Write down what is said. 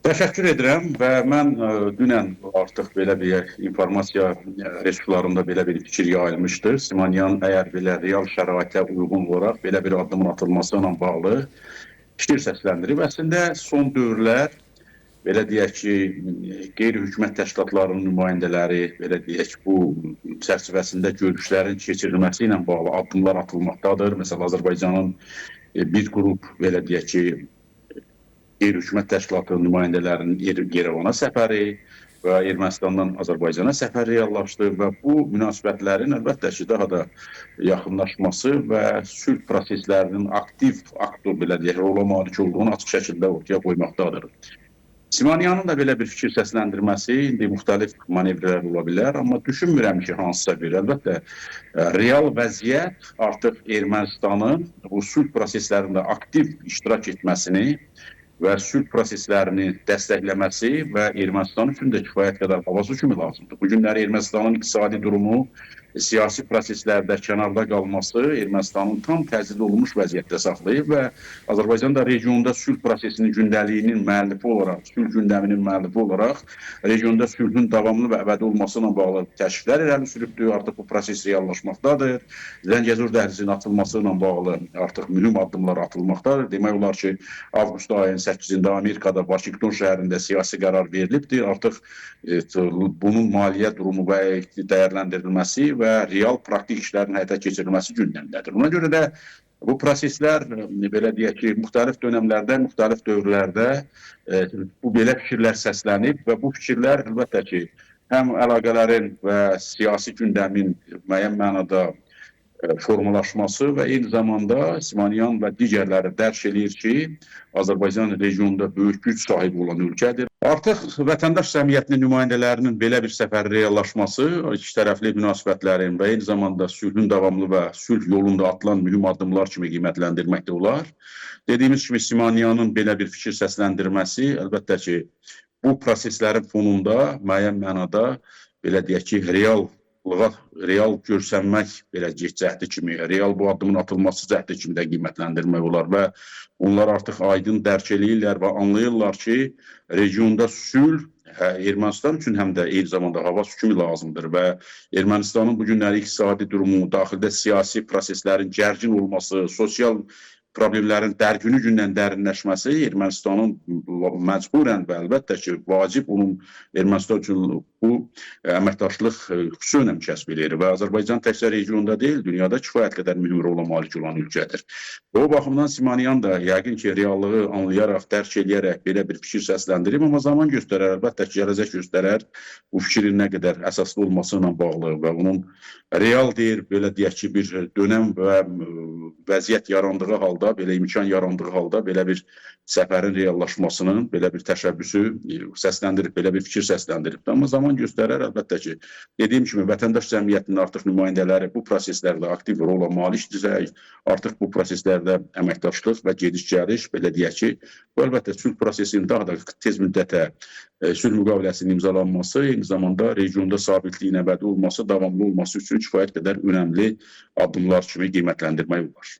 Təşəkkür edirəm və mən dünən artıq belə bir informasiya resurslarında belə bir fikir yayılmışdı. Simonyan əgər belə real şəraitə uyğun olaraq belə bir addımın atılması ilə bağlı fikir səsləndirib. Əslində son dövrlər belə deyək ki, qeyri-hökumət təşkilatlarının nümayəndələri, belə deyək, bu çərçivəsində görüşlərin keçirilməsi ilə bağlı addımlar atılmaqdadır. Məsələn, Azərbaycanın bir qrup belə deyək ki, qeyri-hökumət təşkilatı nümayəndələrinin Yerevana səfəri və Ermənistandan Azərbaycana səfər reallaşdı və bu münasibətlərin əlbəttə ki, daha da yaxınlaşması və sülh proseslərinin aktiv aktor belə deyək, rola malik olduğunu açıq şəkildə ortaya qoymaqdadır. Simonyanın da belə bir fikir səsləndirməsi indi müxtəlif manevrlər ola bilər, amma düşünmürəm ki, hansısa bir, əlbəttə, real vəziyyət artıq Ermənistanın bu sülh proseslərində aktiv iştirak etməsini və sülh proseslərini dəstəkləməsi və Ermənistan üçün də kifayət qədər havası kimi lazımdır. Bu günləri Ermənistanın iqtisadi durumu, siyasi proseslərdə kənarda qalması Ermənistanın tam təzyiq olunmuş vəziyyətdə saxlayıb və Azərbaycan da regionda sülh prosesinin gündəliyinin müəllifi olaraq, sülh gündəminin müəllifi olaraq regionda sülhün davamlı və əbədi olması ilə bağlı təkliflər irəli sürübdür. Artıq bu proses reallaşmaqdadır. Zəngəzur dəhlizinin açılması ilə bağlı artıq mühüm addımlar atılmaqdadır. Demək olar ki, avqust ayının 8-də Amerikada Vaşinqton şəhərində siyasi qərar verilibdir. Artıq bunun maliyyə durumu və dəyərləndirilməsi və real praktik işlərin həyata keçirilməsi gündəmdədir. Ona görə də bu proseslər belə deyək ki, müxtəlif dönəmlərdə, müxtəlif dövrlərdə bu belə fikirlər səslənib və bu fikirlər əlbəttə ki, həm əlaqələrin və siyasi gündəmin müəyyən mənada formalaşması və eyni zamanda Simonyan və digərləri dərk eləyir ki, Azərbaycan regionda böyük güc sahibi olan ölkədir. Artıq vətəndaş cəmiyyətinin nümayəndələrinin belə bir səfər reallaşması iki tərəfli münasibətlərin və eyni zamanda sülhün davamlı və sülh yolunda atılan mühüm addımlar kimi qiymətləndirmək də olar. Dediyimiz kimi Simonyanın belə bir fikir səsləndirməsi əlbəttə ki, bu proseslərin fonunda müəyyən mənada belə deyək ki, real görsənmək belə cəhdi kimi, real bu addımın atılması cəhdi kimi də qiymətləndirmək olar və onlar artıq aydın dərk eləyirlər və anlayırlar ki, regionda sülh Ermənistan üçün həm də eyni zamanda hava kimi lazımdır və Ermənistanın bu günləri iqtisadi durumu, daxildə siyasi proseslərin gərgin olması, sosial problemlərin dərgünü gündən dərinləşməsi Ermənistanın məcburən və əlbəttə ki, vacib onun Ermənistan üçün bu əməkdaşlıq xüsusi önəm kəsb eləyir və Azərbaycan təkcə regionda deyil, dünyada kifayət qədər mühüm rola malik olan ölkədir. O baxımdan Simonyan da yəqin ki, reallığı anlayaraq, dərk eləyərək belə bir fikir səsləndirib, amma zaman göstərər, əlbəttə ki, gələcək göstərər bu fikrin nə qədər əsaslı olması ilə bağlı və onun real deyir, belə deyək ki, bir dönəm və vəziyyət yarandığı halda, belə imkan yarandığı halda belə bir səfərin reallaşmasının belə bir təşəbbüsü səsləndirib, belə bir fikir səsləndirib. Amma zaman göstərər, əlbəttə ki, dediyim kimi vətəndaş cəmiyyətinin artıq nümayəndələri bu proseslərdə aktiv rola malikdirlər. Artıq bu proseslərdə əməkdaşlıq və gediş-gəliş, belə deyək ki, bu əlbəttə sülh prosesinin daha da tez müddətə sülh müqaviləsinin imzalanması, eyni zamanda regionda sabitliyin əbədi olması, davamlı olması üçün kifayət qədər önəmli addımlar kimi qiymətləndirmək olar.